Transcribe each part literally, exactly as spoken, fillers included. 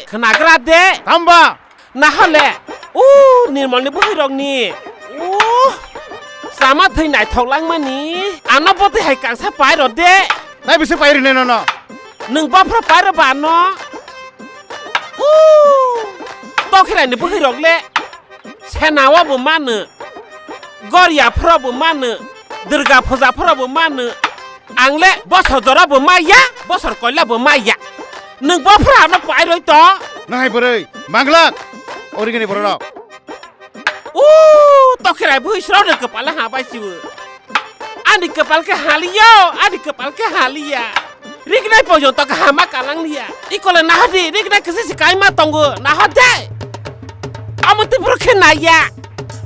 Khwnagra de. Tamba. Nahole. U nirmolni bwhwirokni. U. Chama thwi naithok langmani. Ano botwi hai kangsa pairo de. Nai bisi pairi ne nono. Nwng bophra pairo ba ano. U. Tokhiraini bwhwirok le. Senao bo mano, Goria phoro bo mano, Durga puja phoro bo mano. Ang le bosor jora bo maya, bosor koila bo maya. Nwng bophra ano pairoi to. Nahai bwrwi, manglak, origini bororok. U, tokhirai bwsrok ni kwpal ha bai sibo. Ani kwpal khe haliya, ani kwpal khe haliya. Rignai pojonto kaham ma kalang liya. Ikole nahodi, rignai kisi si kaima tongo. Nahode. Amo tei bwrok khe naiya.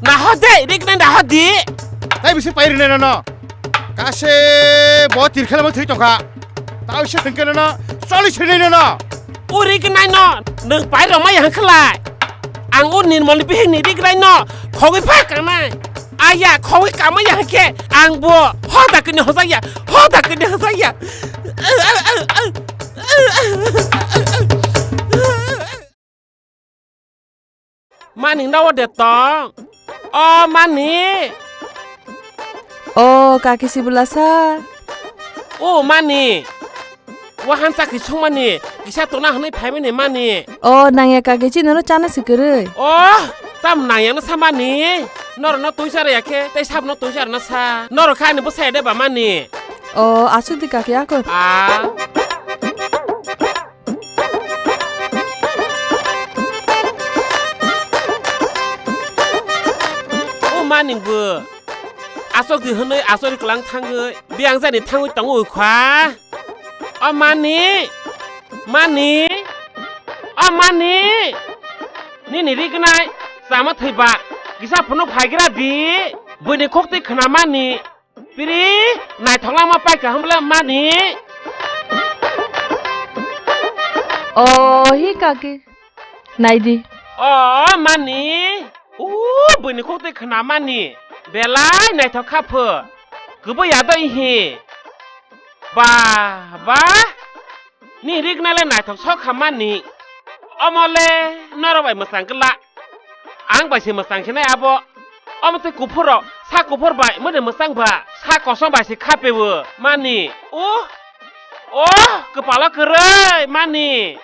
Nahode, rignai nahodi. Tai bisi pairi nai nono. Kase bo tirkhela mo thwi tongkha. Tao se thengke nono, choli sini nono. Uri gnai no, nwng pai roma yang khlai. Ang o nirmol ni bihik ni rignai no, khogwi pha kanai. Aya, khogwi kama yang khe, ang bo hoda kini hojaya, hoda kini hojaya. Mani, nogo de tong? O Mani. O kaki sibula sa. O Mani. Wahan chakri songmani kisa tona hwnwi phaimani Mani. O nangya kaki chini no chana si kwrwi. O tam nangya no sa Mani. Norok no twi chara ya khe tei sab no twi chara na sa. Norok kha ani bwsai de ba Mani. O asuk di kaki ako. A. O Mani bo. Asok di hwnwi asori kwlang thangwi biyang jani thangwi tongo kha. O Mani, Mani, o Mani. Nini rignai chama thwiba kisa phunuk phaigra di. Buini khok twi khna Mani. Piri naithok langma paikha hwnbwle Mani. O hi kaki. Naidi. O Mani. U buini khok twi khna Mani. Belai naithok kha pho. Kwbwi ya doi hi. Ba, ba. Ni rignai le naithok sok kha Mani. Omo le norok bai mwchang kla. Ang bai se mwchang khe nai abo. Omo tei kuphur rok sa kuphur bai mode mwchang ba. Sa kosom bai se kha pe bo Mani. U. O kwpalo kwrwi Mani.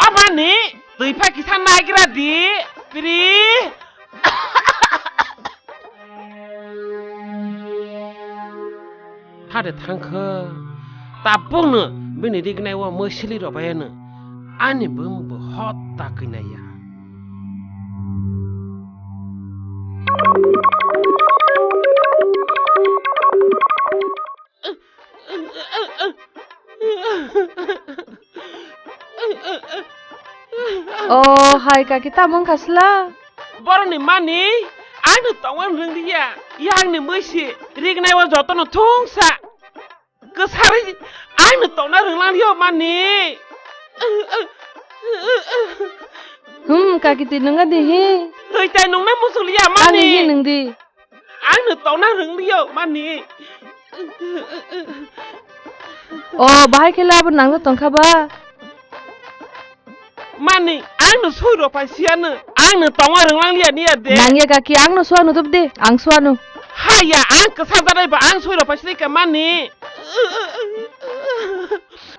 Amani twi phai kisa naigra di. Piri. Hade thangkha. Tabukno bini rignai o mwsili robayano. Ani bumung bo hot ta kwnaya. O hai kaki, tamo wngkha sla? Boroni mani, ang no tongma rwng liya. Yang ni mwisi, rignai o joto no thungsa. Kwsari ang no tongna rwnglang liya mani. Hmm, kaki twi nungya di hi. Twi tai nungna muchung liya mani. Ani hi nung di. Ang no tongna rwng liya mani. O, bahai khe labo nangno tongkha ba. Mani, ang no sui rok pai siya no. Ang no tongma rwnglang liya niya de. Nangya kaki, ang no suanu tup de, ang suanu. Haya, ang kwsa janai ba, ang sui rok pai sini ka mani.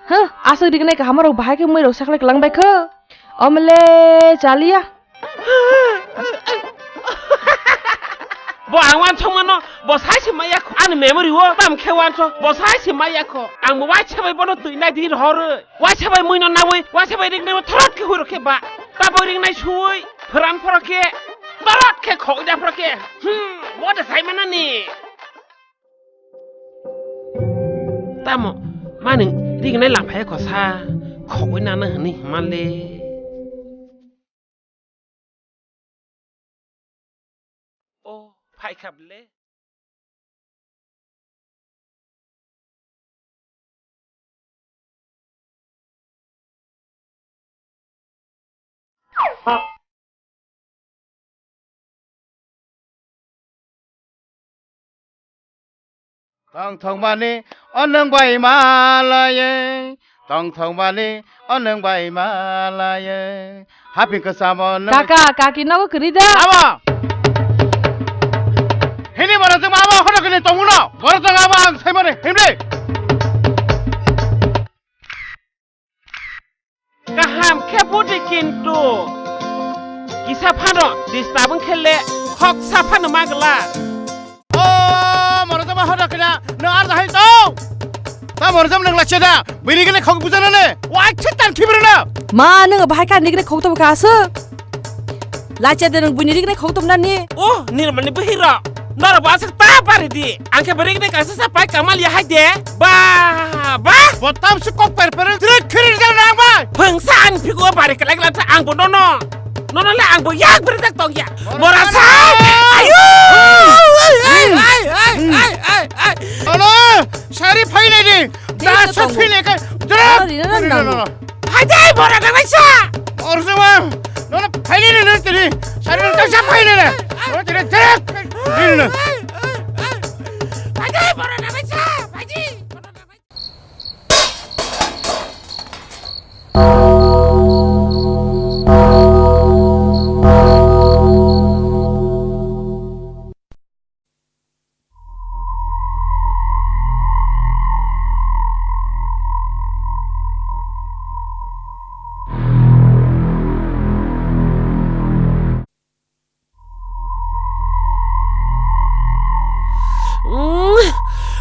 Huh, aswk rignai kaham rok bahai khe mui rok saklai kwlang bai kho. Omle chaliya. Bo ang wansok mano, bo sai se maya kho. Ani memory o tam khe wansok, bo sai se maya kho. Ang bo waisa bai bono twi nai di rohor. Waisa bai mui no nawi, waisa bai ring nawi thorot khe hui rokhe ba. Ta bo ring nai sui, phoran phoro khe, torot khe khoi da phoro khe. Hmm, bo de sai manani. Tamo mani rignai lamphai kosa khogwi nana hwnwi hima le. O phaikha ble. Tongthokmani o nwng bai malaye, tongthokmani o nwng bai malaye. Haping kwchamo nwng. Kaka, kaki nogo kwrwi da. Abo! Hini borok jwng abo hono kini tongmungno. Borok jwng abo ang saimani himdi. Kaham khe budi kintu kisa phano disturb wng khe le khoksa phano ma glak. O, morojama hoda kina, no ar dahai to. Ta morojam nang lache da, bini gini khok bujana ne. Wa chhe tan khibre na. Ma, nang bahai kan digre khok to ka asu. Lache de nang bini digre khok to na ni. O, nirmani bahira. Noro ba aswk ta bari di. Ang khe bwrwi gwnwi kaisa sa pai kamal ya hai de. Ba, ba. Botam se kok per per, direk khiri jang nang bai. Phwngsa ani phigo bari kelai kelai ta ang bo nono. Nono le ang bo yak bwrwi tak tong ya. Mora sa. Ayo. Ai, ai, ai, ai, ai, ai. Alo, sari phai nai di. Da sa phai nai kai. Direk. Alo, rina nang. Hai dai, bora na bai sa. Or sa ma. Nono phai nai nai tiri. Sari nang sa phai nai. Nono tiri direk. Rina. Phaidi, borok nabaisa, phaidi, borok nabaisa.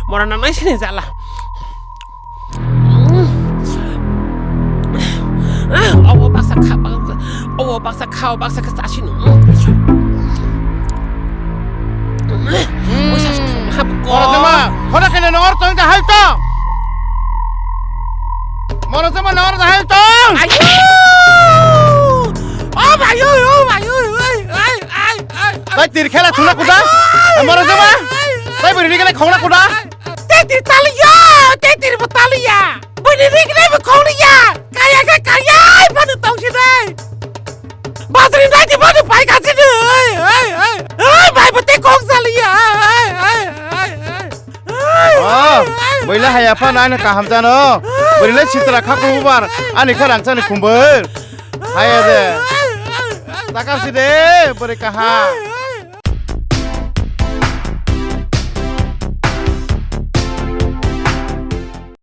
Mora na nai sini jala. Awo baksa kha, awo baksa kha, baksa kha sasino. Mora jama, hoda kene nor tong ta hai tong. Mora jama nor ta hai tong. Ayo! O bai, o bai, o bai, ai, ai, ai, ai. Tai tir khela thuna kuda? Ai, moro jama? Ai, ai. Tai bini ri khela khongna kuda? Te tir taliya, te tir bo taliya. Bini ri khela bo khongna ya. Kaya khe kaya, ai, bani tong si dai. Basri nai di bani pai kasi dai. Ai, ai, ai. Ai, bai bo te khong saliya. Ai, ai, ai, ai. Oh, bwrwi le haya phano ani kaham jano. Bwrwi le sitra kha kububar, ani khe rang chani khumbar. Haya de. Takar si de, bwrwi kaha.